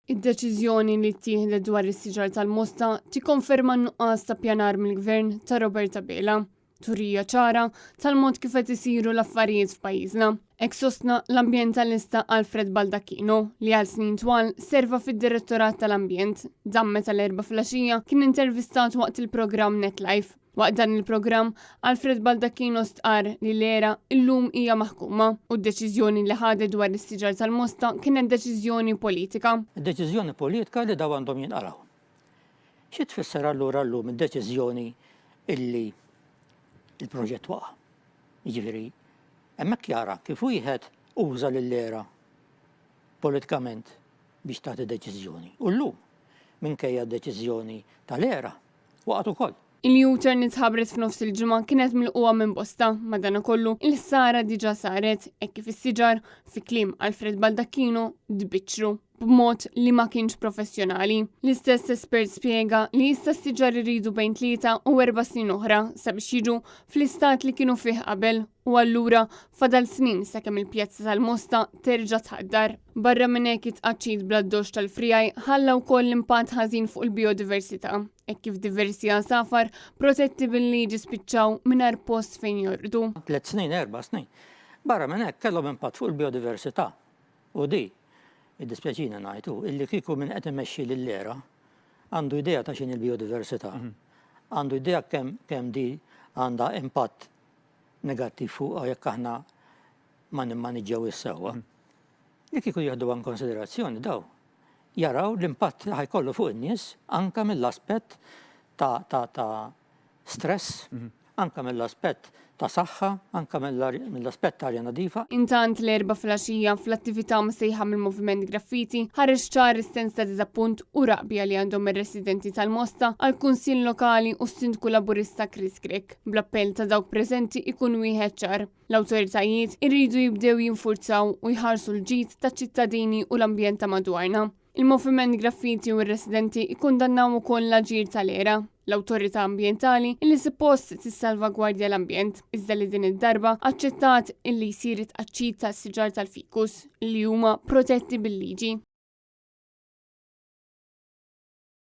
Id-deċiżjoni li ttieħdet dwar is-siġar tal-Mosta tikkonferma n-nuqqas ta' pjanar mill-Gvern ta' Robert Abela. Turija ċara tal-mod kif qed isiru l-affarijiet f'pajjiżna. Hekk sostna l-ambjentalista Alfred Baldacchino li għal snin twal serva fid-Direttorat tal-Ambjent. Dan meta l-Erbgħa filgħaxija kien intervistat waqt il-programm Net Life. Waqt dan il-programm, Alfred Baldacchino stqarr li l-era illum hija maħkuma u d-deċiżjoni li ħadet dwar is-siġar tal-Mosta kienet deċiżjoni politika. Deċiżjoni politika li daw għandhom jinqalgħu. Xi tfisser allura llum id-deċiżjoni illi il-proġett waqa'? Jiġifieri, hemmhekk jara kif wieħed uża lill-era politikament biex tagħti deċiżjoni. U llum, minkejja d-deċiżjoni tal-era, waqgħet ukoll. Il-U-turn li tħabbret f'nofs il-ġimgħa kienet milqugħa minn bosta, madankollu il-ħsara diġà saret hekk kif is-siġar, fi kliem Alfred Baldacchino, tbiċċru b'mod li ma kienx professjonali. L-istess espert spjega li issa s-siġar iridu bejn 3 u 4 snin oħra sabiex jiġu fl-istat li kienu fih qabel u allura fadal snin sakemm il-pjazza tal-Mosta terġa' tħaddar. Barra minn hekk it-tqaċċit bl-addoċċ tal-friegħi ħalla wkoll impatt ħażin fuq il-bijodiversità, hekk kif diversi għasafar protetti bil-liġi spiċċaw mingħajr post fejn jorqdu. Tliet snin, erba' snin. Barra minn hekk kellhom impatt fuq il-bijodiversità. U di, iddispjaċini ngħid, hu illi kieku min qed imexxi lill-ERA għandu idea ta' x'inhi l-bijodiversità, għandu idea kemm kemm di għandha impatt negattiv fuqha jekk aħna ma nimmaniġġjawhiex sewwa. Li kieku jieħduha in konsiderazzjoni daw jaraw l-impatt li ħajkollu fuq in-nies anke mill-aspett ta' ta' ta' stress, anke mill-aspett ta' saħħa, anke mill-aspett ta' arja nadifa. Intant l-Erbgħa filgħaxija, fl-attività msejħa mill-Moviment Graffiti, ħareġ ċar is-sens ta' diżappunt u rabja li għandhom ir-residenti tal-Mosta għall-Kunsill Lokali u s-Sindku Laburista Chris Grech, bl-appell ta' dawk preżenti ikun wieħed ċar. L-awtoritajiet iridu jibdew jinfurzaw u jħarsu l-ġid taċ-ċittadini u l-ambjent ta' madwarna. Il-Moviment Graffiti u r-residenti ikkundannaw ukoll l-aġir tal-ERA, l-awtorità ambjentali illi suppost tissalvagwardja l-ambjent, iżda li din id-darba aċċettat illi jsir it-tqaċċit tas-siġar tal-fikus li huma protetti bil-liġi.